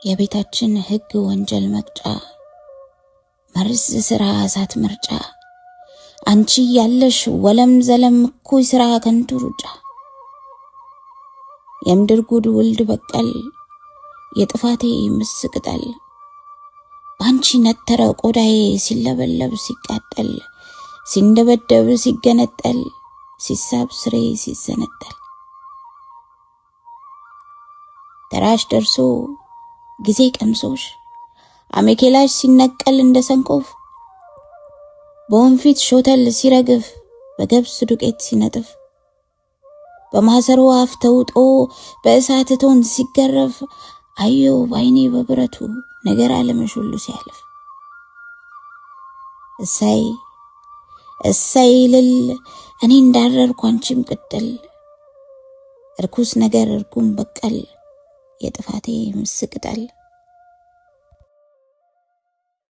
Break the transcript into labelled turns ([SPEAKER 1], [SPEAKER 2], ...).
[SPEAKER 1] የቤታችን ሕግ ወንጀል መቅጫ፣ መርዝ ስራ እሳት ምርጫ፣ አንቺ ያለሽ ወለም ዘለም እኩይ ስራ ከንቱ ሩጫ፣ የምድር ጉድ ውልድ በቀል፣ የጥፋቴ ምስ ቅጠል፣ በአንቺ ነተረ ቆዳዬ ሲለበለብ ሲቃጠል፣ ሲንደበደብ ሲገነጠል፣ ሲሳብ ስሬ ሲዘነጠል። ተራሽ ደርሶ ጊዜ ቀምሶሽ አሜኬላሽ ሲነቀል እንደ ሰንኮፍ፣ በወንፊት ሾተል ሲረግፍ፣ በገብስ ዱቄት ሲነጥፍ፣ በማሰሮ አፍ ተውጦ በእሳት እቶን ሲገረፍ፣ አየው ባይኔ በብረቱ ነገር ዓለምሽ ሁሉ ሲያልፍ። እሰይ እሰይ ልል እኔ እንዳረርኩ አንቺም ቅጥል፣ እርኩስ ነገር እርጉም በቀል፣ የጥፋቴ ምስቅጠል።